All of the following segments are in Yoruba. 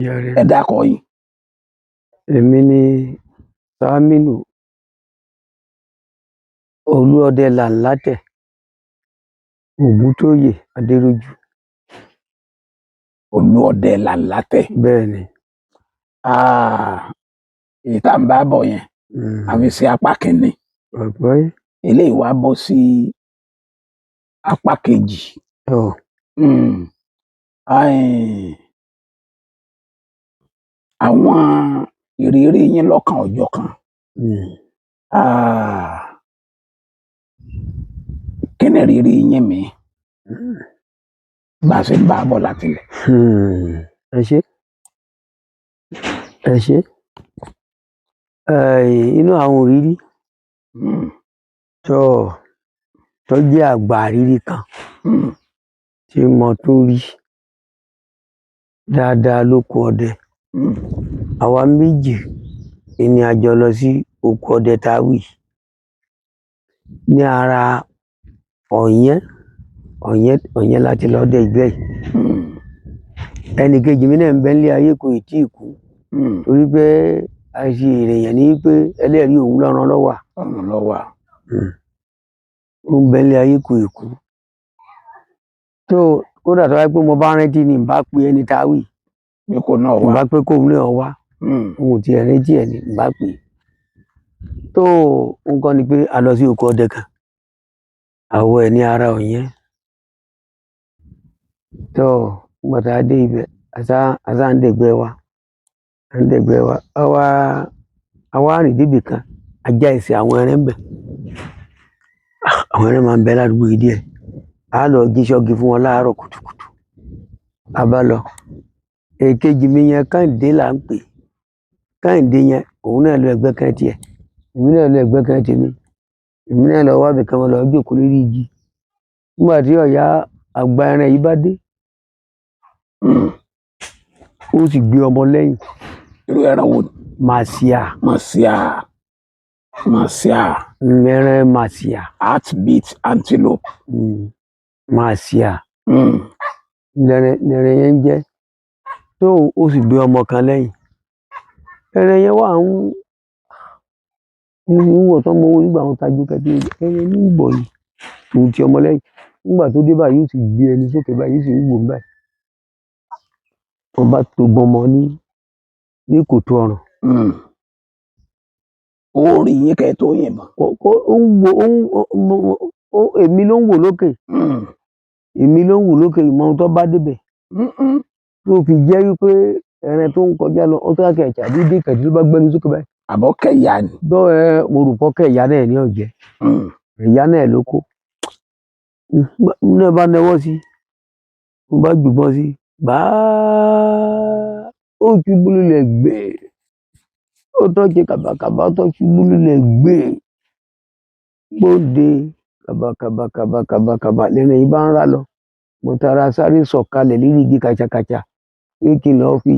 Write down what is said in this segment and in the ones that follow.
Ẹ dákọ yín. Èmi ni Saminu Olúọdẹ Làǹlátẹ̀ Ògúntóyè Adéròjú. Olúọdẹ Làǹlátẹ̀. Bẹ́ẹ̀ ni. Èyí tá à ń bá bọ̀ yẹn, a fi ṣe apá kìíní. Ọ̀pọ̀ yìí. Eléyìí wá bọ́ sí apá kejì. Ọ̀. Àwọn ìrírí yín lọ́kan ọ̀jọ̀kan. Kí ni ìrírí yín mi? Bá a ṣe ń bá a bọ̀ láti ilẹ̀. Ẹ ṣé. Ẹ ṣé. Inú àwọn ìrírí tó jẹ́ àgbà ìrírí kan tí mo tún rí dáadáa lóko ọdẹ. Àwa méjì ni a jọ lọ sí oko ọdẹ tá a wí yìí. Ní ara Ọ̀yẹ́n, Ọ̀yẹ́n, Ọ̀yẹ́n láti lọ dẹ ìgbẹ́ yìí. Ẹnì kejì mi náà ń bẹ nílé ayé, kò ì tí ì kú. Torí pé àìsí èèyàn ní pé ẹlẹ́rìí òun lọ́run lọ́wà. Ọ̀run lọ́wà. Ó ń bẹ nílé ayé, kò ì kú. Tó kódà tó bá jẹ́ pé mo bá rántí ni, n bá pe ẹni tá a wí. Pé kó náà N wá. bá pé kóun náà wá. N ò tiẹ̀ rántí ẹ̀ ni, n bá pè é. Tó nǹkan ni pé a lọ sí oko ọdẹ kan. Àwọ̀ ẹ̀ ní ara Ọ̀yẹ́n. Tó nígbà tá a dé ibẹ̀, àṣá ń dẹ̀gbẹ́ wa. À ń dẹ̀gbẹ́ wa. A wá rìn débì kan, a já ẹsẹ̀ àwọn ẹran ńbẹ̀. Àwọn ẹran máa ń bẹ ládùúgbò yìí díẹ̀. A lọ jí ṣọ́gi fún wọn láàárọ̀ kùtùkùtù. A bá lọ. Èkejì mi yẹn, Kẹ́hìndé là ń pè. Kẹ́hìndé yẹn, òun náà lọ ẹ̀gbẹ́ kan tiẹ̀. Èmi náà lọ ẹ̀gbẹ́ kan tèmi. Èmi náà lọ wá ibì kan, mo lọ jókòó lórí igi. Nígbà tí ọ̀yá àgbà ẹran yìí bá dé, ó sì gbé ọmọ lẹ́yìn. Irú ẹran wo ni? Màsíà. Màsíà. Màsíà. Ẹran màsíà. Heartbeat antelope. Màsíà. Lẹ̀rẹ̀ yẹn ń jẹ́. Tó ó sì gbé ọmọ kan lẹ́yìn. Ẹran yẹn wà ń wò tán mọ́ nígbà wọn tajú kẹ́tí ẹran ní ń bọ̀ yìí. Tòun ti ọmọ lẹ́yìn. Nígbà tó dé báyìí, yóò sì gbé ẹni sókè báyìí, yóò sì ń wò ó báyìí. Wọ́n bá tó gbọmọ ní kòtò ọrùn. Ó rí yín kẹ́ ẹ tó yìnbọn. Ó ń wo, ó ń ó èmi ló ń wò lókè. Èmi ló ń wò lókè, ìmọ̀ ohun tó bá débẹ̀. Tó fi jẹ́ wípé ẹran tó ń kọjá lọ, ó tó kẹ̀ ṣàdédé kẹ̀dí ló bá gbẹ́nu sókè báyìí. Àbọ̀kẹ́ ìyá ni. Bọ́ ẹ, mo rò pọ́ kẹ̀ ìyá náà ní ọ̀jẹ̀. Ìyá náà ló kó. Náà bá nawọ́ sí, mo bá jùbọn sí, gbáà, ó ṣubú lulẹ̀ gbé. Ó tọ́ ṣe kàbàkàbà, ó tọ́ ṣubú lulẹ̀ gbé. Gbóde kàbàkàbà kàbàkàbà kàbà lẹ́nu yìí bá ń rá lọ. Mo tara sáré sọ̀kalẹ̀ lórí igi kàṣàkàṣà pé kí n lọ fi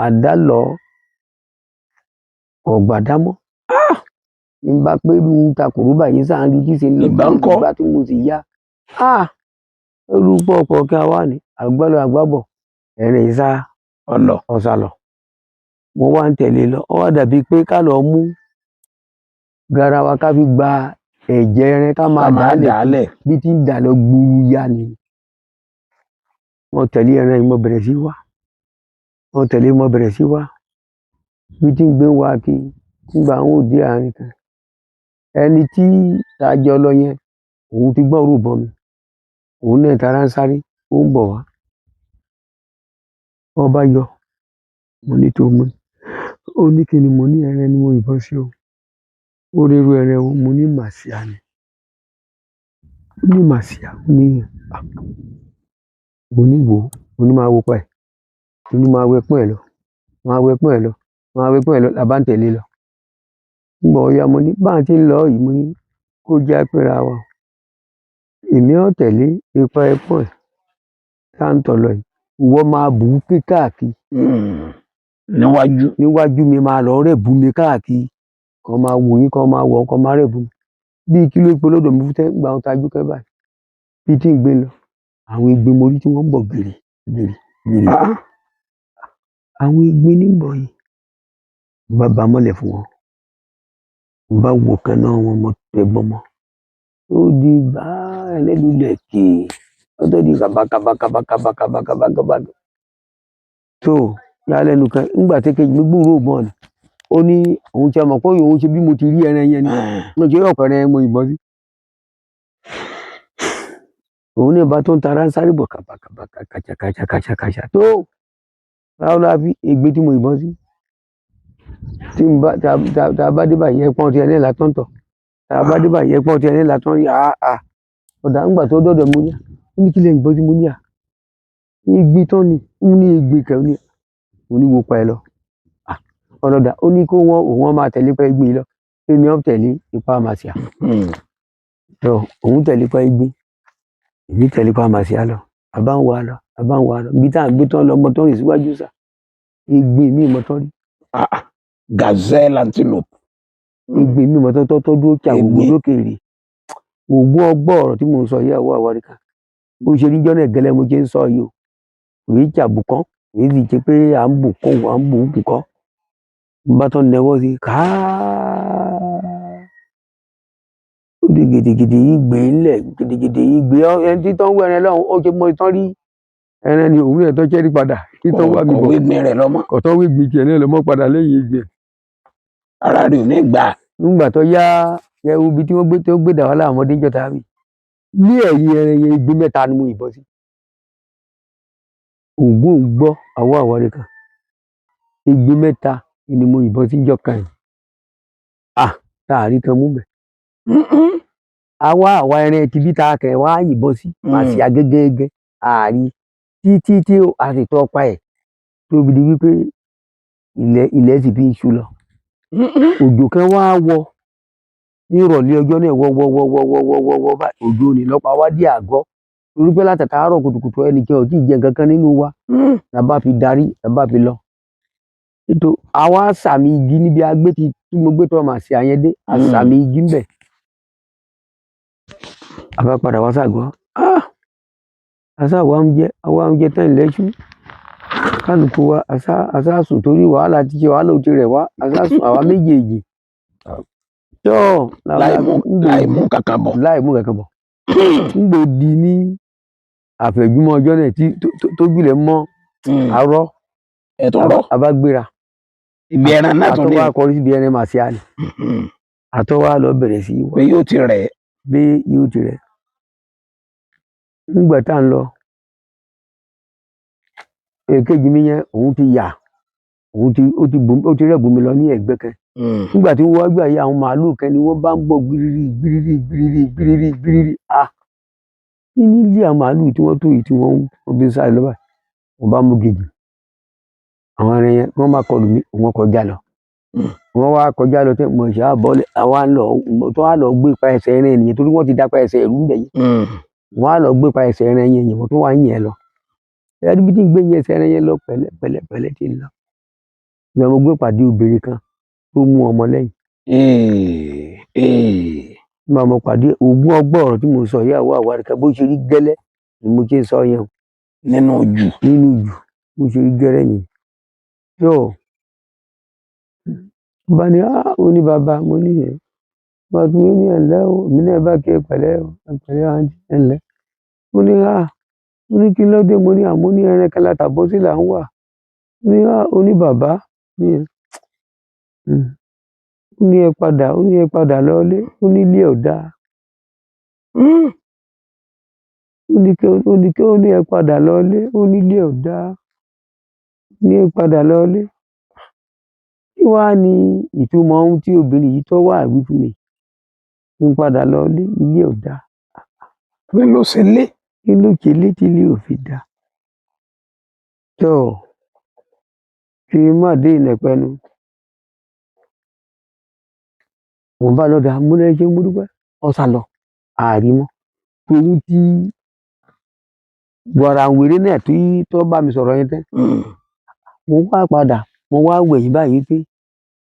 àdá lọ ọ̀gbàdámọ́. N bá pé n ta kòróbà yìí sáà ń rí tí ṣe ń lọ. Ìbọn ńkọ́? Ìgbà tí mo sì yá. Olùpọ̀ ọ̀pọ̀ kí a wà ní àgbálọ àgbábọ̀. Ẹ̀rìn ìsá Ọlọ. ọ̀sà lọ. Mo wá ń tẹ̀lé lọ. Ó wá dàbí pé ká lọ mú garawa ká fi gba ẹ̀jẹ̀ ẹran ká máa Ká máa dàálẹ̀ dàálẹ̀. Bí tí ń dà lọ gburu ya ni. Mo tẹ̀lé ẹran yìí, mo bẹ̀rẹ̀ sí wá. Mo tẹ̀lé, mo bẹ̀rẹ̀ sí wá. Bí tí ń gbé wá kí nígbà àwọn òde àárín kan. Ẹni tí a jọ lọ yẹn, òun ti gbọ́ òórùn ìbọn mi. Òun náà tara ń sáré, ó ń bọ̀ wá. Wọ́n bá yọ. Mo ní tó mú. Ó ní kí ni mo ní, ẹran ni mo yìnbọn sí o. Ó ní irú ẹran wo? Mo ní màsíà ni. Ó ní màsíà. Ó ní à. Mo ní wò ó. Mo ní máa wo pa ẹ̀. Mo ní máa wẹ pọ́n ẹ̀ lọ. Máa wẹ pọ́n ẹ̀ lọ. Máa wẹ pọ́n ẹ̀ lọ. La bá ń tẹ̀lé lọ. Nígbà ó yá, mo ní bá tí ń lọ yìí, mo ní kó jẹ́ pínra wa. Èmi ó tẹ̀lé ipa ẹpọ́n ẹ̀ tá ń tọ̀ lọ yìí. Ìwọ máa bù ú ké káàkiri. Níwájú. Níwájú mi, máa lọ rẹ̀ bú mi káàkiri. Kọ́ máa wò yín, kọ́ máa wọ̀, kọ́ máa rẹ̀ bú mi. Bí kí ló pe lọ́dọ̀ mi fún tẹ́ gba ohun tajú kẹ́ báyìí. Bí tí ń gbé lọ. Àwọn igbe mo rí tí wọ́n ń bọ̀ gìrì gìrì gìrì. Àwọn egbin níbọ̀ yìí. Mo bá ba mọ́lẹ̀ fún wọn. Mo bá wò kan náà wọn, mo tẹ bọ́mọ. Ó di gbá ẹlẹ́dùlẹ̀ kì í. Ó tó di kaba kaba kaba kaba kaba kaba kaba. Tó yálẹ́nu kan, nígbà tí kejì mi gbúròó ìbọn ni, ó ní òun ti mọ̀ pé òun ṣe bí mo ti rí ẹran yẹn ni. Mo ṣe ọ̀pọ̀ ẹran mo yìnbọn sí. Òun náà bá tó ń tara ń sáré bọ̀ kaba kaba kàṣà kàṣà kàṣà kàṣà tó ráúlábí ègbé tí mo yìnbọn sí. Tí n bá ta ta ta bá dé báyìí ẹpọ́n tí ẹni là tán tọ̀. Ta bá dé báyìí ẹpọ́n tí ẹni là tán rí àá. Ọ̀dà ńgbà tó dọ̀dọ̀ mo ní, ó ní kí lẹ yìnbọn sí mo ní à. Ègbé tán ni, ó ní ègbé kẹ̀ ó ní, mo ní wo pa ẹ lọ. Ọlọ́dà ó ní kó wọ́n òun máa tẹ̀lé pa ẹgbin lọ. Èmi ó tẹ̀lé ipa màsíà. Tó òun tẹ̀lé pa ẹgbin, èmi tẹ̀lé pa màsíà lọ. A bá ń wá lọ, a bá ń wá lọ. Ibi tá à ń gbé tán lọ ọmọ tó rìn síwájú sà. Egbin mi mọ̀ tán rí. Gazelle antelope. Egbin mi mọ̀ tán tó tó dúró kí àwọn ògùn lókèèrè. Ògùn ọgbọ́ ọ̀rọ̀ tí mò ń sọ yìí àwọ̀ àwárí kan. Bó ṣe rí jọ́nà gẹ́lẹ́ mo ṣe ń sọ yìí o. Kò í jàbùkán, kò í sì ṣe pé à ń bù kún à ń bù kún kọ́. Mo bá tán nẹwọ́ sí i, káá. Ó di gidigidi yìí gbé ńlẹ̀, gidigidi yìí gbé ẹni tí tán wọ ẹran lọ́hùn, ó ṣe mọ tán rí ẹran ni òun náà tó ṣẹ́rí padà. Kí tán wá mi bọ̀. Kọ̀wé gbin rẹ̀ lọ́mọ. Kọ̀tọ́ wí gbin tiẹ̀ náà lọ́mọ padà lẹ́yìn ìgbìn. Ara rẹ̀ ò ní gbà. Nígbà tó yá ẹ wo ibi tí wọ́n gbé tó gbé dà wá láwọn ọmọdé jọta mi. Ní ẹ̀yìn ẹran yẹn igbó mẹ́ta ni mo yìnbọn sí. Ògún ò gbọ́ àwọ̀ àwárí kan. Igbó mẹ́ta ni mo yìnbọn sí jọ kan yìí. Táàrí kan mú bẹ̀. Àwa àwa ẹran ti bí ta kẹ̀ wá yìnbọn sí. Màsíà gẹ́gẹ́gẹ́ àárí títí tí a sì tọ́ pa ẹ̀ tóbi di wípé ilẹ̀ ilẹ̀ sì fi ń ṣú lọ. Òjò kan wá wọ ní ìrọ̀lẹ́ ọjọ́ náà wọ́ wọ́ wọ́ wọ́ wọ́ wọ́ wọ́ wọ́ báyìí òjò ní lọ́pàá wá dé àgọ́. Torí pé látàtàárọ̀ kùtùkùtù ẹnìkan ò tí ì jẹ nǹkan kan nínú wa. La bá fi darí, la bá fi lọ. Ètò àwa sàmì igi níbi agbé ti tí mo gbé tọ́ màsíà yẹn dé, a sàmì igi ńbẹ̀. A bá padà wá ságọ́. Àṣà wa ń jẹ, àwa ń jẹ tán ilẹ̀ ṣú. Kálukú wa àṣà àṣà sùn torí wàhálà ti ṣe wàhálà ò ti rẹ̀ wá. Àṣà sùn àwa méjèèjì. Tó Láì mú kankan bọ̀. láì mú kankan bọ̀. Ńgbò di ní àfẹ̀júmọ́ ọjọ́ náà tí tójúlẹ̀ mọ́ àárọ̀. Ẹ tó rọ̀. A bá gbéra. Ibi ẹran náà tún Àtọ́ ní. wá kọrí síbi ẹran màsíà ni. Àtọ́ wá lọ bẹ̀rẹ̀ sí í wá Pé yóò ti rẹ̀. bí yóò ti rẹ̀. Nígbà tá à ń lọ, èkejì mi yẹn òun ti yà, òun ti ó ti bù ó ti rẹ́gùn mi lọ ní ẹ̀gbẹ́ kan. Nígbà tí wọ́n gbà yí àwọn màálù kan ni wọ́n bá ń bọ̀ gbiriri gbiriri gbiriri gbiriri gbiriri. Kí ní ilé àwọn màálù tí wọ́n tó yìí tí wọ́n ń fi ń sáré lọ báyìí. Mo bá mú gègé. Àwọn ẹran yẹn wọ́n máa kọlù mí, wọ́n kọjá lọ. Wọ́n wá kọjá lọ tẹ́ mo ṣe á bọ́lẹ̀, àwa ń lọ, tó wá lọ gbé pa ẹsẹ̀ ẹran ènìyàn torí wọ́n ti dá pa ẹsẹ̀ ẹ̀rú ń bẹ̀ yẹn. Wọ́n á lọ gbé pa ẹsẹ̀ ẹran yẹn yẹn, wọ́n tó wá ń yẹn lọ. Ẹni bí tí ń gbé yẹn ẹsẹ̀ ẹran yẹn lọ pẹ̀lẹ́ pẹ̀lẹ́ pẹ̀lẹ́ tí ń lọ. Ìgbà mo gbé pàdé obìnrin kan tó mú ọmọ lẹ́yìn. Nígbà mo pàdé ogún ọgbọ́n ọ̀rọ̀ tí mo sọ yìí àwọ̀ àwárí kan bó ṣe rí gẹ́lẹ́ ni mo ṣe ń sọ yẹn o. Nínú jù. Nínú jù bó ṣe rí gẹ́lẹ́ nìyẹn. Tó mo bá ní, ó ní bàbá mo ní ẹ̀. Bá tún ní ẹ̀lẹ́ o, èmi náà bá kí ẹ pẹ̀lẹ́ o, ẹ pẹ̀lẹ́ àǹtí ẹ̀lẹ́. Ó ní ó ní kí ló dé? Mo ní àmọ́ ní ẹran kan látàbọ̀ sí là ń wà. Ó ní ó ní bàbá ní ẹ̀. Ó ní ẹ padà, ó ní ẹ padà lọlé, ó ní ilé ò dáa. Ó ní kí ó ní kí ó ní ẹ padà lọlé, ó ní ilé ò dáa. Ó ní ẹ padà lọlé. Kí wá ní ìtumọ̀ ohun tí obìnrin yìí tó wà wí fún mi? Kí n padà lọlé, ilé ò dáa. Kí ló ṣe lé? Kí ló ṣe lé tí ilé ò fi dáa? Tó kí n má dé ìnẹ̀pẹ̀nu. Mo bá lọ dà, mo ní ẹ ṣé mo dúpẹ́. Ó sá lọ, àárí mọ́. Torí tí wàràǹwéré náà tí tó bá mi sọ̀rọ̀ yẹn tán. Mo wá padà, mo wá wẹ̀yìn báyìí pé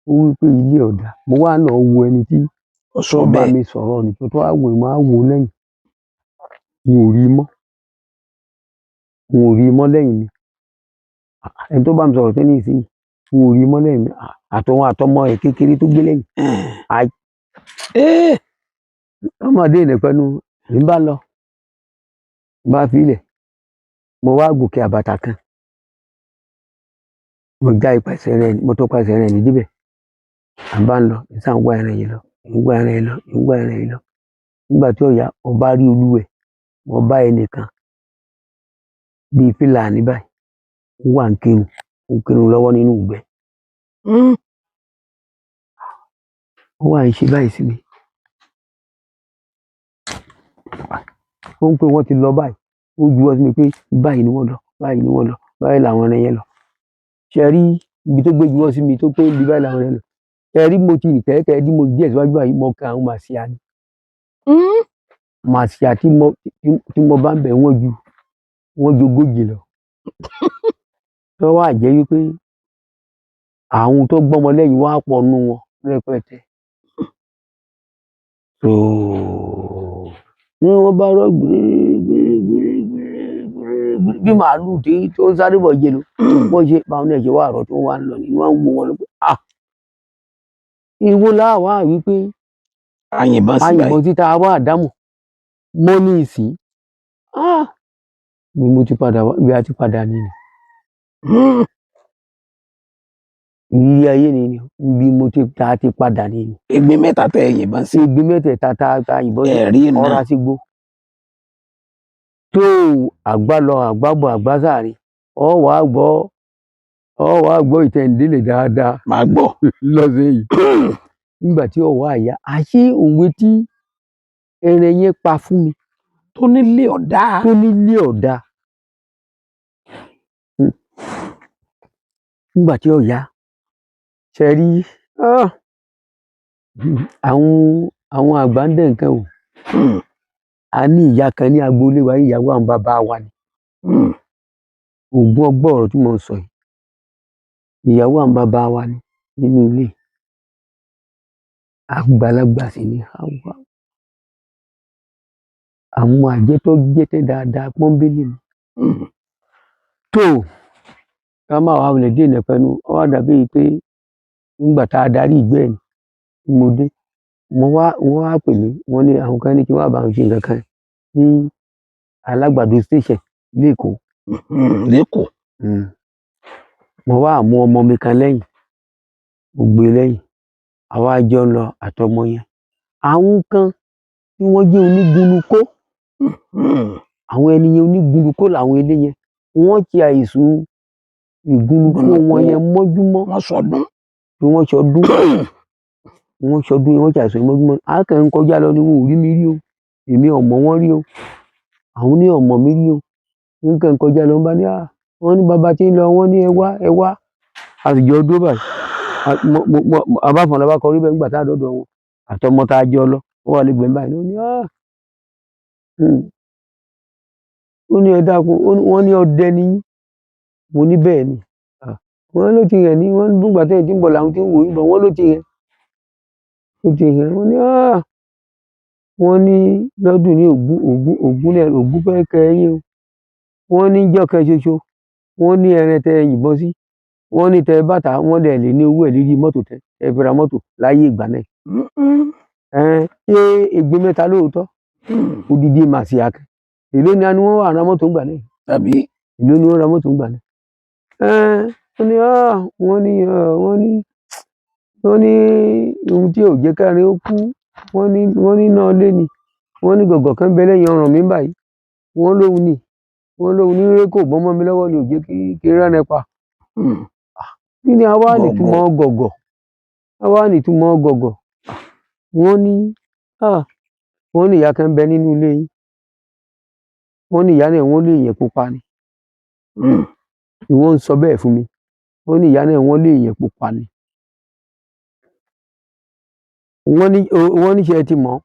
ó wí pé ilé ò dáa. Mo wá lọ wo ẹni tí Ó sọ tó bá bẹ́ẹ̀. mi sọ̀rọ̀ nì tó wá wò, mo wá wò lẹ́yìn. N ò rí mọ́. N ò rí mọ́ lẹ́yìn mi. Ẹni tó bá mi sọ̀rọ̀ tẹ́lẹ̀ ìsìn n ò rí mọ́ lẹ́yìn mi. Àtọwọn àtọmọ ẹ̀ kékeré tó gbé lẹ́yìn. Ọmọdé nìpẹ́nu ń bá lọ ń bá filẹ̀. Mo wá gòkè àbàtà kan, mo já ipasẹ̀ rẹ̀, mo tọpa ẹsẹ̀ rẹ̀ ní débẹ̀. À ń bá ń lọ, ń sá ń wá ẹran yìí lọ, ń wá ẹran yìí lọ, ń wá ẹran yìí lọ. Nígbà tí ó yá, mo bá rí olúwẹ̀, mo bá ẹnìkan bíi Fúlàní báyìí, ó wà ń kírun, ó ń kírun lọ́wọ́ nínú ìgbẹ́. Ó wà ń ṣe báyìí sí mi. Ó ń pé wọ́n ti lọ báyìí, ó juwọ́ sí mi pé báyìí ni wọ́n lọ, báyìí ni wọ́n lọ, báyìí làwọn ẹran yẹn lọ. Ṣé ẹ rí ibi tó gbé juwọ́ sí mi tó pé ibi báyìí làwọn ẹran lọ? Ṣé ẹ rí mo ti rìn kẹ́ẹ́kẹ́ẹ́ tí mo díẹ̀ síwájú báyìí, mo kan àwọn màsíà ni. Màsíà tí mo bá ń bẹ̀ wọ́n ju 40 lọ. Tó wà jẹ́ wípé àwọn tó gbọ́mọ lẹ́yìn wá pọ̀ nínú wọn rẹpẹtẹ. Ní wọ́n bá rọ́ gbìrì bí màálù tí tó ń sáré bọ̀ jẹ lọ. Wọ́n ṣe báwọn náà ṣe wá àrọ̀ tó wà ń lọ ni wọ́n ń wo wọn lọ pé ah! Ìwo láà wá wípé àyìnbọn sí báyìí. Àyìnbọn títa wá àdámọ̀ mọ́ ní ìsín. Ah! Ni mo ti padà wá, ibi a ti padà nìyẹn. Ìrírí ayé ni ibi mo ti ta ti padà nìyẹn. Egbin mẹ́ta tẹ yìnbọn sí. Egbin mẹ́tẹ̀ẹ̀ta ta yìnbọn sí. Ẹ̀rí náà. Ọ̀rá sí gbó. Tó àgbá lọ àgbá bọ̀ àgbá sáàrin, ọ wàá gbọ́ ìtẹ̀ǹdílé dáadáa. Màá gbọ́. Lọ́sẹ̀ yìí. Nígbà tí ọwọ́ àyà, àṣé òwe tí ẹran yẹn pa fún mi. Tó nílé ọ̀dá. Tó nílé ọ̀dá. Nígbà tí ó yá, ṣe rí àwọn àgbà ń dẹ̀ nǹkan o. A ní ìyá kan ní agboolé wa, ìyàwó àwọn bàbá wa ni. Ògún ọgbọ́n ọ̀rọ̀ tí mò ń sọ yìí. Ìyàwó àwọn bàbá wa ni nínú ilé. Àgbàlagbà sì ni àwa. Àwọn àjẹ́ tó jẹ́tẹ́ dáadáa pọ́nbélé ni. Tó ká máa wá wulẹ̀ dé ìnàpẹnu, ó wá dàbí pé nígbà tá a darí ìgbẹ́ ẹ̀ ni mo dé. Wọ́n wá pè mí, wọ́n ní àwọn kan ní kí n wá bá wọn ṣe nǹkan kan ní Alágbàdo station l'Ékòó. L'Ékòó. Mo wá mú ọmọ mi kan lẹ́yìn, mo gbé e lẹ́yìn, àwa jọ ń lọ àtọmọ yẹn. Àwọn kan tí wọ́n jẹ́ onígunukó, àwọn ẹni yẹn onígunukó làwọn ilé yẹn, wọ́n ti àìsùn ìgúnnukó wọn yẹn mọ́júmọ́. Wọ́n sọdún. Tí wọ́n sọdún. Wọ́n sọdún, wọ́n ti àìsùn mọ́júmọ́. A kàn ń kọjá lọ ni wọn ò rí mi rí o. Èmi ò mọ̀ wọ́n rí o. Àwọn ní ò mọ̀ mí rí o. N kàn ń kọjá lọ, wọ́n bá ní, ah, wọ́n ní bàbá tí ń lọ, wọ́n ní ẹ wá, ẹ wá. A sì jọ dúró báyìí. A bá fọ̀n lọ bá kọrí bẹ́ẹ̀ nígbà tá a dọ́dọ̀ wọn. Àtọmọ tá a jọ lọ, wọ́n wà lẹ́gbẹ̀ẹ́ báyìí. Ó ní, ah, Ó ní ẹ dákun, wọ́n ní ọdẹ ni yín. Mo ní bẹ́ẹ̀ ni. Wọ́n ló ti rẹ̀ ní, wọ́n ní nígbà tí ẹ̀ tí ń bọ̀ làwọn tí ń wò yín bọ̀, wọ́n ló ti rẹ̀. Ó ti rẹ̀. Wọ́n ní, ah, wọ́n ní lọ́dún ní ògún, ògún, ògún lẹ́, ògún fẹ́ kẹ́ yín o. Wọ́n ní ìjọ́ kan ṣoṣo, wọ́n ní ẹran tẹ yìnbọn sí. Wọ́n ní tẹ bàtà, wọ́n lè lè ní owó ẹ̀ lérí mọ́tò tẹ, ẹ fi ra mọ́tò láyé ìgbà náà. Ṣé egbin mẹ́ta lóòótọ́? Odidi màsíà kan. Èló ni a ní wọ́n wà ra mọ́tò ńgbà náà? Tàbí? Èló ni wọ́n ra mọ́tò ńgbà náà? Wọ́n ní, ah, wọ́n ní, wọ́n ní, wọ́n ní ohun tí ò jẹ́ kárin ó kú. Wọ́n ní, wọ́n ní náà lé ni. Wọ́n ní gọ̀gọ̀ kan bẹ lẹ́yìn ọrùn mi báyìí. Wọ́n lóhun ni. Wọ́n lóhun ní rékò bọ́ mọ́ mi lọ́wọ́ ni ò jẹ́ kí rẹ́rìn pa. Kí ni a wá ní túmọ̀ gọ̀gọ̀? A wá ní túmọ̀ gọ̀gọ̀. Wọ́n ní, ah, wọ́n ní ìyá kan bẹ nínú ilé yín. Wọ́n ní ìyá náà wọ́n lé èèyàn pupa ni. Ni wọ́n ń sọ bẹ́ẹ̀ fún mi. Wọ́n ní ìyá náà wọ́n lé èèyàn pupa ni. Wọ́n ní, wọ́n ní ṣé ẹ ti mọ̀?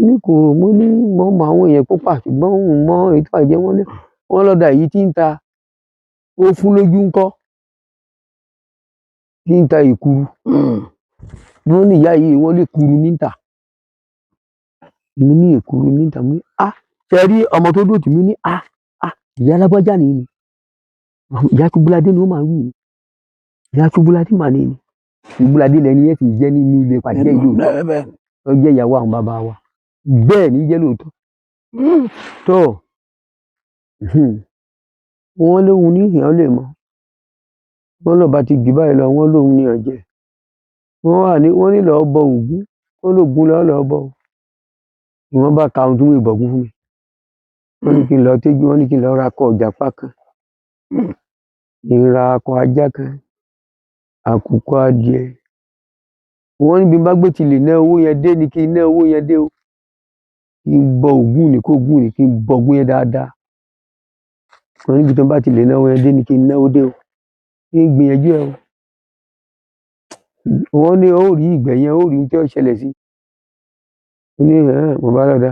Ní kò, mo ní mo mọ àwọn èèyàn pupa ṣùgbọ́n n mọ èyí tó àjẹ́ wọ́n ní. Wọ́n lọ́dà yìí tí ń ta ó fún lójú ńkọ́. Tí ń ta èkuru. Wọ́n ní ìyá yìí wọ́n lè kuru níta. Mo ní èkuru níta. Mo ní, ah, ṣé ẹ rí ọmọ tó dúró tì mí ní, ah, ah, ìyá alágbájá nìyí ni. Ìyá Ṣubúladé ni ó máa ń wí ni. Ìyá Ṣubúladé mà ní ni. Ṣubúladé lẹni yẹn sì jẹ́ nínú ilé pàjẹ́ ìlú òótọ́. Bẹ́ẹ̀. Tó jẹ́ ìyàwó àwọn bàbá wa. Bẹ́ẹ̀ ni jẹ́ lóòótọ́. Tó wọ́n lóhun ní ìhàn lè mọ̀. Wọ́n lọ́ba ti jù báyìí lọ, wọ́n lóhun ní ọ̀jẹ̀. Wọ́n wà ní, wọ́n ní lọ́ọ́ bọ Ògún, wọ́n lóògùn lọ́ọ́ lọ́ọ́ bọ. Ni wọ́n bá ka ohun tí wọ́n ìbọ̀gún fún mi. Wọ́n ní kí n lọ tẹ́jú, wọ́n ní kí n lọ ra akọ ìjàpá kan. Kí n ra akọ ajá kan, àkùkọ adìẹ. Wọ́n ní bí n bá gbé ti lè ná owó yẹn dé ni kí n ná owó yẹn dé o. Kí n bọ Ògún ní kó Ògún ní kí n bọ Ògún yẹn dáadáa. Wọ́n ní bí tí n bá ti lè ná owó yẹn dé ni kí n náwó dé o. Kí n gbìyànjú ẹ o. Wọ́n ní ó rí ìgbẹ̀yìn, ó rí ohun tí ó ṣẹlẹ̀ sí. Mo ní ẹ̀hẹn, mo bá lọ́dà.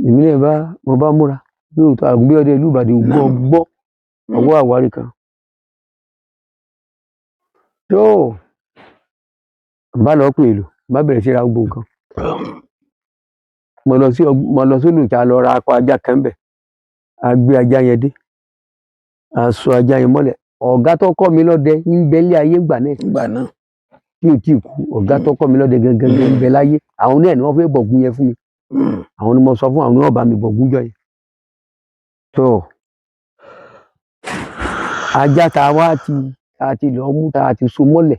Èmi náà bá, mo bá múra. Lóòótọ́ àgbé ọdẹ ìlú Ìbàdàn ògún ọgbọ́, ọwọ́ àwárí kan. Tó, n bá lọ pè èlò, n bá bẹ̀rẹ̀ sí ra gbogbo nǹkan. Mo lọ sí, mo lọ sí Olùta lọ ra akọ ajá kan bẹ̀. A gbé ajá yẹn dé. A so ajá yẹn mọ́lẹ̀. Ọ̀gá tó kọ́ mi lọ́dẹ ń bẹ ní ayé ìgbà náà. Ìgbà náà. Tí ò tíì kú. Ọ̀gá tó kọ́ mi lọ́dẹ gangan ń bẹ láyé. Àwọn náà ni wọ́n fẹ́ bọ̀gún yẹn fún mi. Àwọn ni mo sọ fún, àwọn ni wọ́n bá mi bọ̀gún jọ yẹn. Tó, ajá ta wá ti, ta ti lọ mú, ta ti so mọ́lẹ̀.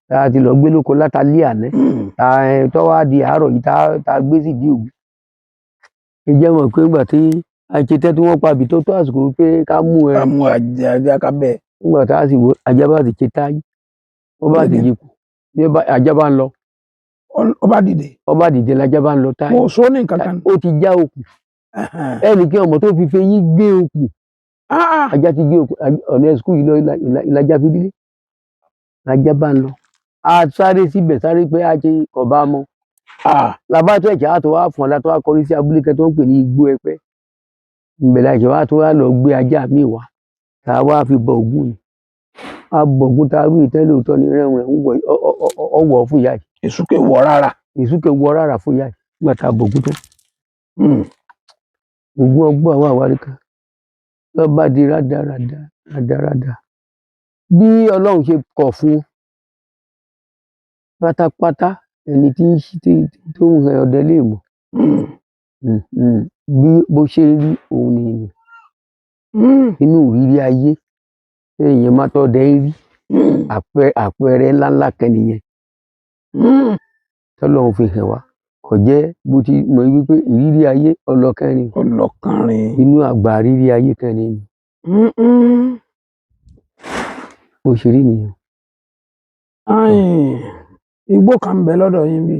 Ta ti lọ gbé lóko látàlẹ́ àná. Ta ẹ tó wá di àárọ̀ yìí ta, ta gbé sí ìdí ògún. Ẹ jẹ́ mọ̀ pé ìgbà tí a ṣe tẹ́ tí wọ́n pa àbí tó tó àsìkò pé ká mú Ká ẹran. mú ajá ká bẹ̀. Nígbà tá a sì wò, ajá bá ti ṣe táyì. Ó bá ti yípo. Ní bá ajá bá ń lọ. Ó bá dìde. Ó bá dìde lajá bá ń lọ táyì. Mo sọ ní nǹkan kan. Ó ti já okùn. Ẹnì kí ọmọ tó fi feyín gbé okùn. Ajá ti gbé okùn. Ọ̀nà ẹ̀sùkú yìí lọ ìlàjà fi dílé. Lajá bá ń lọ. A sáré síbẹ̀ sáré pé a ṣe ọba mọ́. Labá tó ẹ̀jẹ̀ á tó wá fún ọ látọ́ wá kọrí sí abúlé kan tó ń pè ní Igbó Ẹpẹ́. Ìbẹ̀ la ṣe wá tó wá lọ gbé ajá mi wá. Ta wá fi bọ Ògún ni. A bọ Ògún ta wí ìtẹ́ lóòótọ́ ni rẹ́rùn rẹ̀ ń wọ̀, ọ wọ̀ fún ìyá yìí. Èsúkè wọ̀ rárá. Èsúkè wọ̀ rárá fún ìyá yìí. Nígbà tá a bọ Ògún tán. Ògún ọgbọ́n àwọn àwárí kan. Lọ bá di rádaràda, rádaràda. Bí Ọlọ́run ṣe kọ̀ fún pátápátá ẹni tí ń ṣí, tí, tó ń hẹ ọdẹ lé mọ̀. Bí bó ṣe rí òun nìyẹn. Inú ìrírí ayé tí èèyàn máa tọ́ ọdẹ ń rí. Àpẹẹrẹ ńláńlá kan nìyẹn. Tọ́lọ́run fi hàn wá. Kò jẹ́ bó ti mọ̀ wípé ìrírí ayé ọlọ́kẹ́rin. Ọlọ́kànrin. Inú àgbà ìrírí ayé kan nìyẹn. Bó ṣe rí nìyẹn. Igbó kan ń bẹ lọ́dọ̀ yín bí.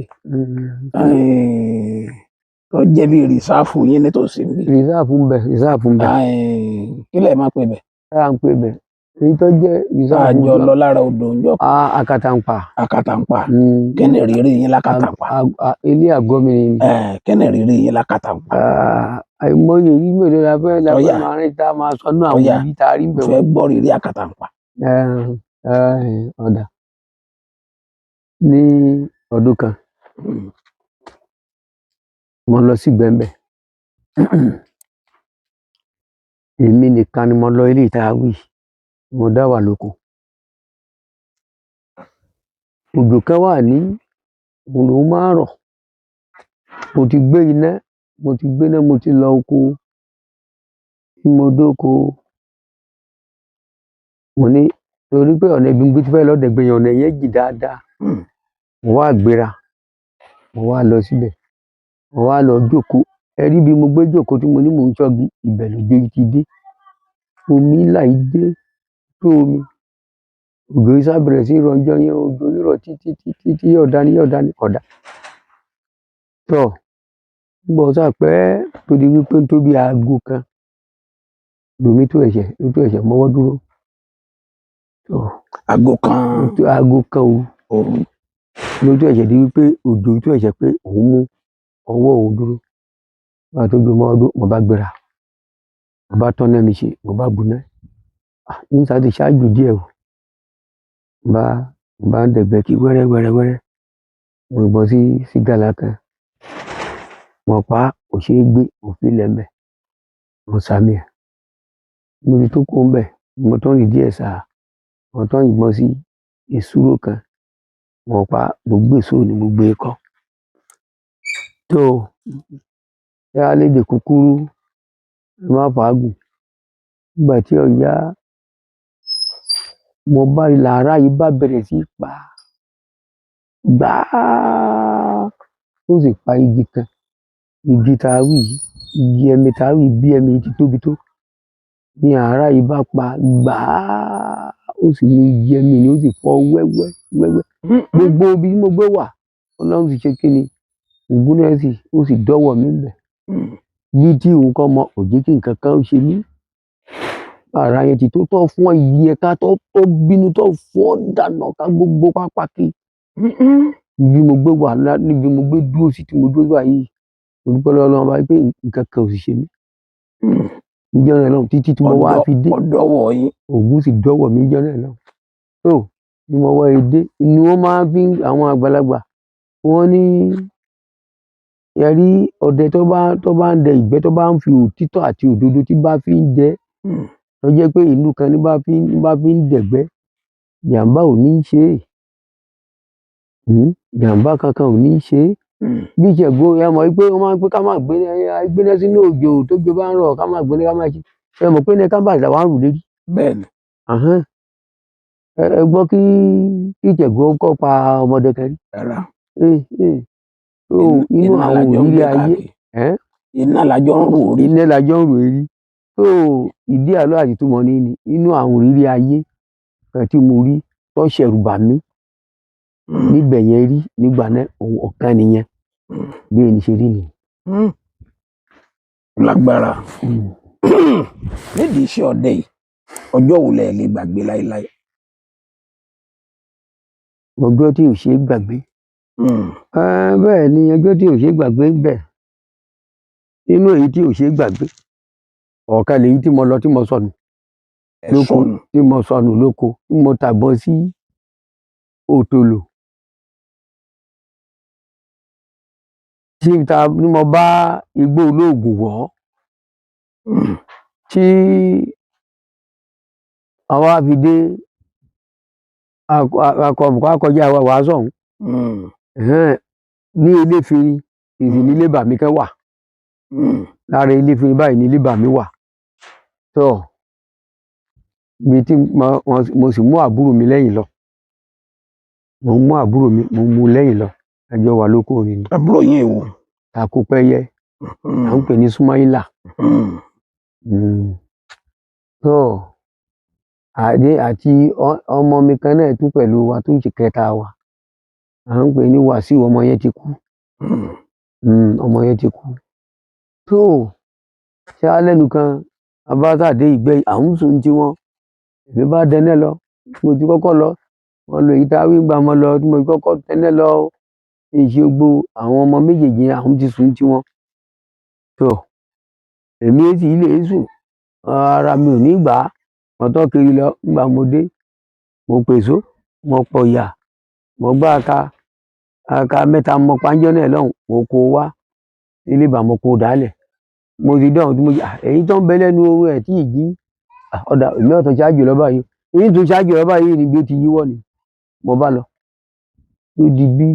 Tó jẹ́ bí rìsáàfù yín nítòsí bí. Rìsáàfù ń bẹ, rìsáàfù ń bẹ. Kí lẹ̀ máa pè bẹ̀? Tá à ń pè bẹ̀. Èyí tó jẹ́ rìsáàfù. Àjọ lọ lára odò ń jọ. Àkàtàǹpà. Àkàtàǹpà. Kí ni ìrírí yín lákàtàǹpà? Ilé àgọ́ mi ni. Kí ni ìrírí yín lákàtàǹpà? Àìmọye yìí mélòó la fẹ́ la Ọ̀yà. fẹ́ máa rí tá a máa sọ nínú àwọn Ọ̀yà. ibi tá a rí ń bẹ̀ Fẹ́ gbọ́ ìrírí Àkàtàǹpà. Ọ̀dà. Ní ọdún kan, mo lọ sí Gbẹ̀mbẹ̀. Èmi nìkan ni mo lọ ilé ìta wí. Mo dá wà lóko. Òjò kan wà ní òun lòún máa ń rọ̀. Mo ti gbé iná, mo ti gbé iná, mo ti lọ oko. Mo dóko. Mo ní torí pé ọ̀nà ibi tí fẹ́ lọ dẹ̀gbẹ́ yẹn, ọ̀nà yẹn jìn dáadáa. Mo wá gbéra, mo wá lọ síbẹ̀. Mo wá lọ jókòó. Ẹ rí bí mo gbé jókòó tí mo ní mò ń ṣọ́gi, ibẹ̀ lòjò yìí ti dé. Omi ńlá yìí dé tó omi. Òjò yìí sá bẹ̀rẹ̀ sí í rọ̀ ọjọ́ yẹn, òjò yìí rọ̀ títí títí tí yóò dá ní yóò dá ní kọ̀dá. Tọ́, nígbà ó sá pẹ́ tó di wípé tó bí aago kan, lomi tó ẹ̀ṣẹ̀, ló tó ẹ̀ṣẹ̀ mọ́wọ́ dúró. Tọ́, Aago kan. Aago kan òru. Òru. Ló tó ẹ̀ṣẹ̀ di wípé òjò tó ẹ̀ṣẹ̀ pé òun mú ọwọ́ òun dúró. Nígbà tó ju mọ́wọ́ dúró, mo bá gbéra. Mo bá tọ́ná mi ṣe, mo bá buná. Ní sá ti ṣáájú díẹ̀ o. Mo bá ń dẹ̀gbẹ́ kí wẹ́rẹ́ wẹ́rẹ́ wẹ́rẹ́. Mo bọ́ sí, sí gàlà kan. Mo pa, kò ṣe é gbé, mo fi lẹ̀ ń bẹ̀. Mo sá mi ẹ̀. Mo ti tó kó ń bẹ̀, mo tún rìn díẹ̀ sáà, mo tún yìnbọn sí èsúró kan, mo pa, mo gbé èso ni mo gbé kọ́. Tó yá lédè kúkúrú, ẹ má fàágùn. Nígbà tí ó yá, mo bá làárá yìí bá bẹ̀rẹ̀ sí í pa gbáá, ó sì pa igi kan. Igi tá a wí yìí, igi ẹmi tá a wí bí ẹmi yìí ti tóbi tó. Ní àárá yìí bá pa gbáá, ó sì mú igi ẹmi ni ó sì fọ́ wẹ́wẹ́ wẹ́wẹ́. Gbogbo ibi tí mo gbé wà, Ọlọ́run sì ṣe kí ni, ògùn náà sì, ó sì dọ́wọ́ mi ńbẹ̀. Bí tí òun kọ́ mọ, kò jẹ́ kí nǹkan kan ó ṣe mí. Àrá yẹn ti tó tọ́ fún igi yẹn ká tó tó bínú tó fọ́ dànù ká gbogbo pápá kí. Ibi mo gbé wà níbi mo gbé dúró sí tí mo dúró báyìí, mo dúpẹ́ lọ́wọ́ Ọlọ́run bá pé nǹkan kan ò sì ṣe mí. Níjọ́ náà lọ́hùn títí tí mo wá fi dé. Ọ̀dọ́wọ́ yín. Ògùn sì dọ́wọ́ mi níjọ́ náà lọ́hùn. Tó bí mo wá dé, inú wọn máa ń fi àwọn àgbàlagbà, wọ́n ní ẹ rí ọdẹ tó bá ń dẹ ìgbẹ́ tó bá ń fi òtítọ́ àti òdodo tí bá fi ń dẹ, tó jẹ́ pé ìlú kan ní bá fi ń dẹ̀gbẹ́, ìjàmbá ò ní í ṣe é. Ìjàmbá kankan ò ní í ṣe é. Bí Ìṣẹ̀gbó ẹ mọ̀ wípé wọ́n máa ń pé ká má gbé gbéná sínú òjò tójò bá ń rọ̀ ká má gbéná ká má ṣe. Ẹ mọ̀ pé iná kábàdì làwa ń rù lérí. Bẹ́ẹ̀ni. Àhán. Ẹ gbọ́ kí Ìṣẹ̀gbó kọ́ pa ọmọdé kan rí. Rárá. So inú Iná àwọn làjọ ń òrírí gbé ayé. káàkiri. Ẹ́ Iná làjọ ń rò rí. Iná làjọ ń rò rí. So ìdí àlọ́ àti ìtumọ̀ ni inú àwọn òrírí ayé kan tí mo rí tó ṣẹ̀rù bà mí níbẹ̀ yẹn rí nígbà náà ọ̀kan nìyẹn. Bí èyí ṣe rí nìyẹn. Lágbára. Nídìí iṣẹ́ ọdẹ yìí, ọjọ́ wo lẹ lè gbàgbé láéláé? Ọjọ́ tí ò ṣe é gbàgbé. Bẹ́ẹ̀ ni ọjọ́ tí ò ṣe é gbàgbé ń bẹ. Nínú èyí tí ò ṣe é gbàgbé, ọ̀kan lèyí tí mo lọ tí mo sọnù Ẹ lóko sọnù. tí mo sọnù lóko tí mo tàbọn sí òtòlò. Tí ta ní mo bá igbó olóògùn wọ̀ ọ́. Tí àwa fi dé akọ kọjá wa wàá sọ̀hún. Ní Eléfinrin, ìsìn ní ilé bàmí kan wà. Lára Eléfinrin báyìí ní ilé bàmí wà. Tó ibi tí mo sì mú àbúrò mi lẹ́yìn lọ. Mo mú àbúrò mi, mo mú lẹ́yìn lọ. A jọ wà lóko ni. Àbúrò yín èwo? Àkópẹ́yẹ, à ń pè ní Súmáílà. Tó àdé àti ọmọ mi kan náà tún pẹ̀lú wa tó ń ṣe kẹta wa. À ń pè ní Wàsíù, ọmọ yẹn ti kú. Ọmọ yẹn ti kú. Tó ṣá lẹ́nu kan, a bá sá dé ìgbẹ́, à ń sùn tí wọ́n. Èmi bá dẹná lọ, mo ti kọ́kọ́ lọ. Wọ́n lo èyí tá wí gbà mo lọ tí mo ti kọ́kọ́ dẹná lọ. Ìṣe gbogbo àwọn ọmọ méjèèjì yẹn àwọn ti sùn tí wọ́n. Tó èmi sì lè sùn, ara mi ò ní gbà á. Mo tọ́ kiri lọ nígbà mo dé. Mo pèsó, mo pọ̀yà, mo gbá aka, aka mẹ́ta mo pa níjọ́ náà lọ́hùn, mo kó wá ilé bá mo kó dàálẹ̀. Mo ti dé ọ̀hún tí mo jí, èyí tó ń bẹ lẹ́nu orun ẹ̀ tí ì jí. Ọ̀dà èmi ó tún ṣáájú lọ báyìí. Èyí tún ṣáájú lọ báyìí ni bí ó ti yíwọ́ ni. Mo bá lọ. Ó di bí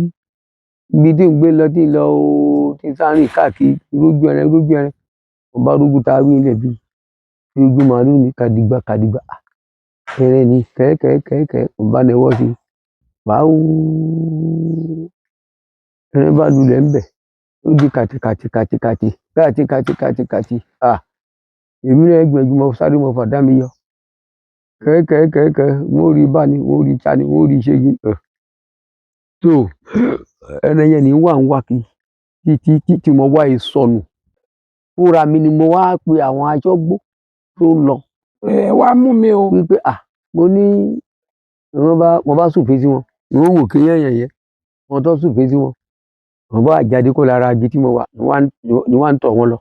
ibi tí ń gbé lọ tí ń lọ ooo tí ń sáré káàkiri rójú ẹran rójú ẹran. Mo bá rúgú ta wí nílẹ̀ bí ojú màálù ní kàdìgbà kàdìgbà. Ẹran ni kẹ́kẹ́kẹ́kẹ́ mo bá nawọ́ sí i. Báwú. Ẹran bá lulẹ̀ ń bẹ̀. Ó di kàtì kàtì kàtì kàtì kàtì kàtì kàtì kàtì. Èmi náà gbìyànjú mo sáré mo fàdá mi yọ. Kẹ́kẹ́kẹ́kẹ́ wọ́n rí bá ni, wọ́n rí ta ni, wọ́n rí ṣe ni. Tó ẹran yẹn ni wà ń wá kí títí tí mo wá ìsọnù. Fúnra mi ni mo wá pe àwọn aṣọ́gbó tó ń lọ. Ẹ wá mú mi o. Wípé mo ní wọ́n bá súfèé sí wọn. Wọ́n wò kí yẹ̀yẹ̀yẹ́. Wọ́n tó súfèé sí wọn. Wọ́n bá jáde kó lára igi tí mo wà ní wọ́n ń tọ̀ wọ́n lọ.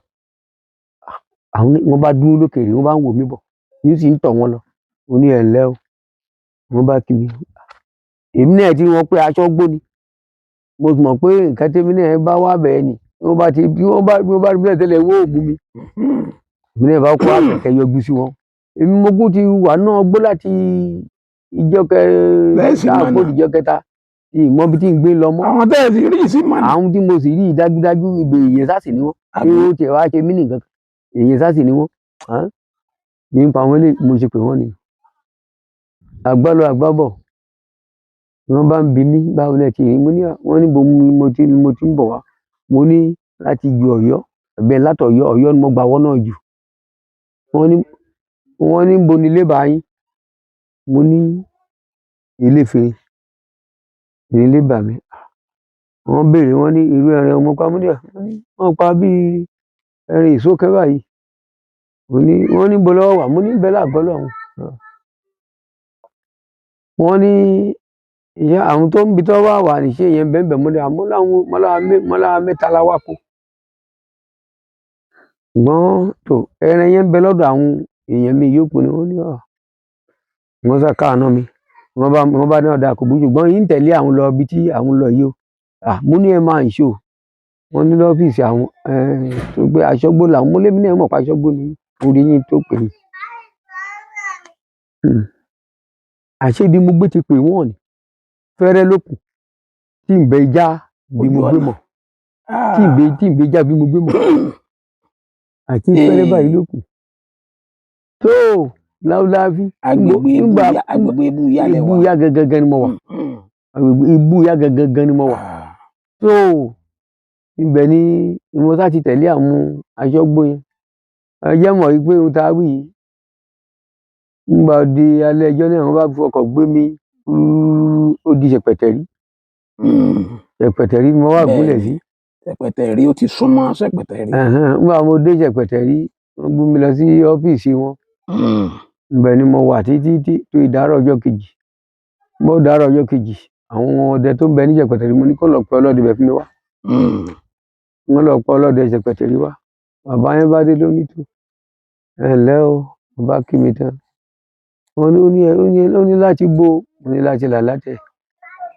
Àwọn wọ́n bá dúró lókèèrè, wọ́n bá ń wò mí bọ̀. Yìí sì ń tọ̀ wọ́n lọ. Mo ní ẹ ǹlẹ́ o. Wọ́n bá kí mi. Èmi náà tí wọ́n pé aṣọ́gbó ni. Mo sì mọ̀ pé nǹkan tí èmi náà bá wá bẹ́ẹ̀ ni. Wọ́n bá ti bí wọ́n bá bí wọ́n bá rí mi tẹ́lẹ̀ wọ́n ò mú mi. Èmi náà bá kó àkẹ́kẹ́ yọjú sí wọn. Èmi mo kú ti wà náà gbó láti ìjọ kẹ Lẹ́sìn tá a mọ̀nà. kó ìjọ kẹta, ìmọ̀ bí tí ń gbé lọ mọ́. Àwọn tẹ́ ẹ sì rí sí mọ̀nà. Àwọn tí mo sì rí yìí dájúdájú ibè èèyàn sá sì ni wọ́n. Kí Àbí? ó tiẹ̀ wá ṣe mí nìkan, èèyàn sá sì ni wọ́n. Hàn? Ní pa àwọn eléyìí mo ṣe pè wọ́n ni. Àgbálọ àgbábọ̀ ni wọ́n bá ń bi mí, báwo lẹ ti rí? Mo ní à, wọ́n ní bo mo ti ń bọ̀ wá. Mo ní láti ju Ọ̀yọ́, ẹ̀bẹ̀ látọ̀yọ́, Ọ̀yọ́ ni mo gbà wọ́n náà jù. Wọ́n ní bo ni ilé bá yín? Mo ní Eléfinrin ní ilé bà mí. Wọ́n béèrè, wọ́n ní irú ẹran mo pa. Mo ní à, wọ́n pa bí ẹran ìsókẹ́ báyìí. Mo ní, wọ́n ní bo lọ́wọ́ wà? Mo ní bẹ́ẹ̀ láàgọ́ lọ́hùn. Wọ́n ní ìyá àwọn tó ń bi tó wà wà ní ṣé yẹn bẹ́ẹ̀ bẹ́ẹ̀. Mo ní àmọ́ láwọn mọ́lá mẹ́ta la wá kó. Ṣùgbọ́n tó ẹran yẹn ń bẹ lọ́dọ̀ àwọn èèyàn mi yòókù ni wọ́n ní à. Wọ́n sá káàánú mi. Wọ́n bá ní ọ̀dà kò burú, ṣùgbọ́n yín tẹ̀lé àwọn lọ ibi tí àwọn lọ yìí o. À, mo ní ẹ máa ń ṣó. Wọ́n ní lọ́fíìsì àwọn tó gbé aṣọ́gbó làwọn. Mo lémi náà mọ̀ pé aṣọ́gbó ni orí yín tó pè mí. Àṣé bí mo gbé ti pè wọ́n ni. Fẹ́rẹ́ ló kù tí ń bẹ já bí mo gbé mọ̀. Tí ń bẹ já bí mo gbé mọ̀. Àti fẹ́rẹ́ báyìí ló kù. Tó láúláfí. Agbègbè ibú agbègbè ibú yálẹ̀ Ibú wà. yá gangan ni mo wà. Agbègbè ibú yá gangan ni mo wà. Tó ibẹ̀ ni mo sá ti tẹ̀lé àwọn aṣọ́gbó yẹn. Ẹ jẹ́ mọ̀ wípé ohun tá a wí yìí. Nígbà di alẹ́ ẹjọ́ náà, wọ́n bá fọkọ̀ gbé mi, ó di Ṣẹ̀pẹ̀tẹ̀rí. Ṣẹ̀pẹ̀tẹ̀rí ni mo wá gúnlẹ̀ sí. Ṣẹ̀pẹ̀tẹ̀rí, ó ti súnmọ́ Ṣẹ̀pẹ̀tẹ̀rí. Ẹ̀hẹ́n, nígbà mo dé Ṣẹ̀pẹ̀tẹ̀rí, wọ́n gbé mi lọ sí ọ́fíìsì wọn. Ibẹ̀ ni mo wà títí tí tó ìdárọ̀ ọjọ́ kejì. Mo dárọ̀ ọjọ́ kejì, àwọn ọdẹ tó ń bẹ ní Ṣẹ̀pẹ̀tẹ̀rí, mo ní kó lọ pe ọlọ́dẹ bẹ̀ fún mi wá. Wọ́n lọ pe ọlọ́dẹ Ṣẹ̀pẹ̀tẹ̀rí wá. Bàbá yẹn bá dé lóní tó. Ẹ ǹlẹ́ o, bàbá kí mi tán. Wọ́n ní ó ní láti bó, mo ní láti là látẹ̀.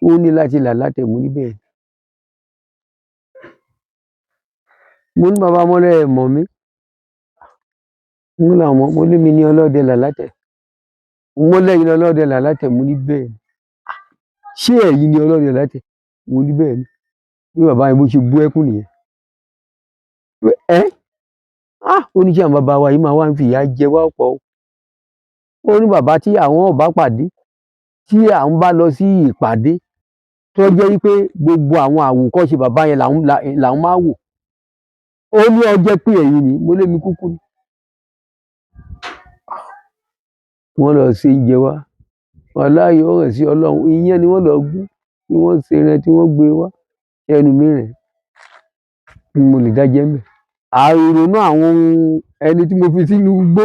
Ó ní láti là látẹ̀, mo ní bẹ́ẹ̀ ni. Mo ní bàbá mọ́lẹ̀ ẹ̀ mọ̀ mí. Mo ní làwọn, mo ní mi ní ọlọ́dẹ là látẹ̀. Mo lẹ́yìn ọlọ́dẹ là látẹ̀, mo ní bẹ́ẹ̀ ni. Ṣé ẹ̀yin ni ọlọ́dẹ là látẹ̀? Mo ní bẹ́ẹ̀ ni. Bí bàbá yẹn bó ṣe bú ẹkún nìyẹn. Ẹ́, ah! Ó ní kí àwọn bàbá wa yìí máa wá ń fi ìyà jẹ wá pọ̀ o. Ó ní bàbá tí àwọn ò bá pàdé, tí àwọn bá lọ sí ìpàdé, tó jẹ́ wípé gbogbo àwọn àwòkọ́ṣe bàbá yẹn làwọn máa wò. Ó ní ó jẹ́ pé ẹ̀yin ni, mo lé mi kúkú ni. Wọ́n lọ se oúnjẹ wá. Wàláhì ó hàn sí Ọlọ́run. Iyán ni wọ́n lọ gún, tí wọ́n ṣe ẹran tí wọ́n gbé wá. Ẹnu mi rìn. Mo lè dá jẹ ńbẹ̀. Àìrònú àwọn ẹni tí mo fi sínú igbó,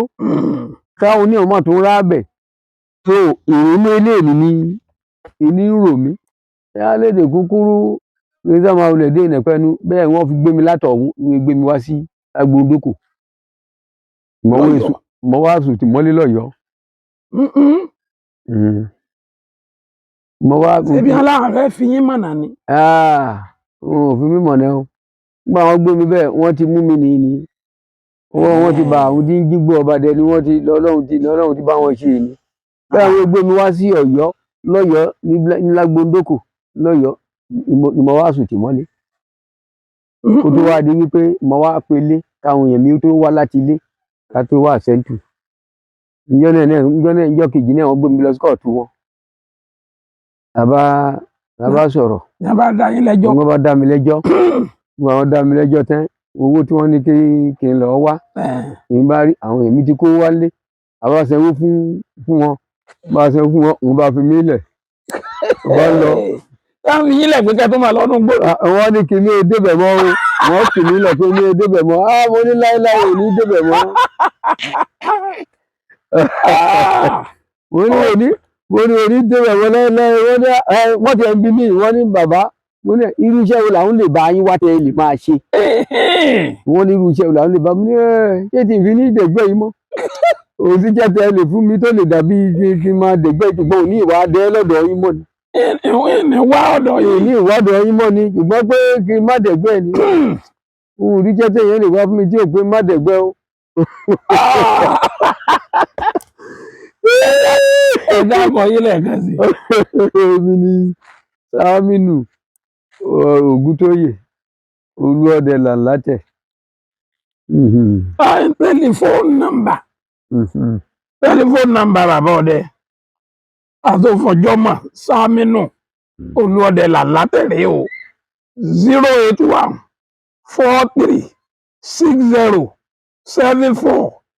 káwọn oníyàn má tún rá bẹ̀. So ìrònú eléèní ni ìní ń rò mí. Ṣé lédè kúkúrú ní sá máa wulẹ̀ dé ìnẹ̀pẹ́nu, bẹ́ẹ̀ wọ́n fi gbé mi látọ̀hún, wọ́n gbé mi wá sí Agbóndókò. Mo wá sùn tì mọ́lé lọ́yọ̀ọ́. Mo wá. Ṣebí wọn láwọn fẹ́ fi yín mọ̀nà ni. Ah, wọn ò fi mí mọ̀nà o. Nígbà wọ́n gbé mi bẹ́ẹ̀, wọ́n ti mú mi nìyí ni. Wọ́n ti bá àwọn tí ń jígbó ọba dẹ ni wọ́n ti lọ́lọ́run ti bá wọn ṣe ni. Bẹ́ẹ̀ wọ́n gbé mi wá sí Ọ̀yọ́ lọ́yọ̀ọ́ ní Lágbóndókò lọ́yọ̀ọ́ ni mo wá sùn tì mọ́lé. Kó tó wá di wípé mo wá pelé káwọn èèyàn mi tó wá láti ilé ká tó wá sẹ́ńtù. Ìjọ́ náà ìjọ́ kejì náà wọ́n gbé mi lọ sí kóòtù wọn. Bàbá sọ̀rọ̀. Ní a bá dá yín lẹ́jọ́. Wọ́n bá dá mi lẹ́jọ́. Nígbà wọ́n dá mi lẹ́jọ́ tán, owó tí wọ́n ní kí n lọ wá, èmi bá rí àwọn èmi ti kó wálé. Àbá sanwó fún wọn. Bá sanwó fún wọn, wọ́n bá fi mí lẹ̀. Wọ́n bá lọ. Táwọn fi yín lẹ̀ pé kẹ́ tó máa lọ́dún gbó. Wọ́n ní kí mi ò débẹ̀ mọ́ o. Wọ́n kì mí lẹ̀ pé mi ò débẹ̀ mọ́. Ah, mo ní láéláé ò ní débẹ̀ mọ́. Mo ní òní débẹ̀ mọ́ láéláé. Wọ́n ní wọ́n ti ẹ̀ ń bi mí, wọ́n ní bàbá, mo ní irú iṣẹ́ wo làwọn lè bá yín wá tẹ́ ẹ lè máa ṣe. Wọ́n ní irú iṣẹ́ wo làwọn lè bá mi ní ẹ ṣé tí n fi ní dẹ̀gbẹ́ yìí mọ́. Òsì jẹ́ tẹ́ ẹ lè fún mi tó lè dàbí kí n máa dẹ̀gbẹ́, ṣùgbọ́n òní ìwà adé lọ́dọ̀ yín mọ́ ni. Ìní wá ọ̀dọ̀ yìí. Òní ìwádọ̀ yín mọ́ ni, ṣùgbọ́n pé kí n má dẹ̀gbẹ́ ni. Òun rí jẹ́ tẹ́yẹ̀ lè wá fún mi tí ò pé má dẹ̀gbẹ́ o. Ẹ dákọ̀ yín lẹ́ẹ̀kan sí. Èmi ni Saminu Ògúntóyè Olúọdẹ Làǹlátẹ̀. Telephone number, telephone number bàbá ọdẹ Àtòfọ̀jọ́mọ̀ Saminu Olúọdẹ Làǹlátẹ̀ o: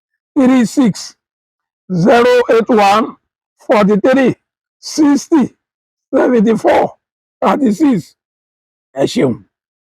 08143607436, 08143607436. Ẹ ṣeun.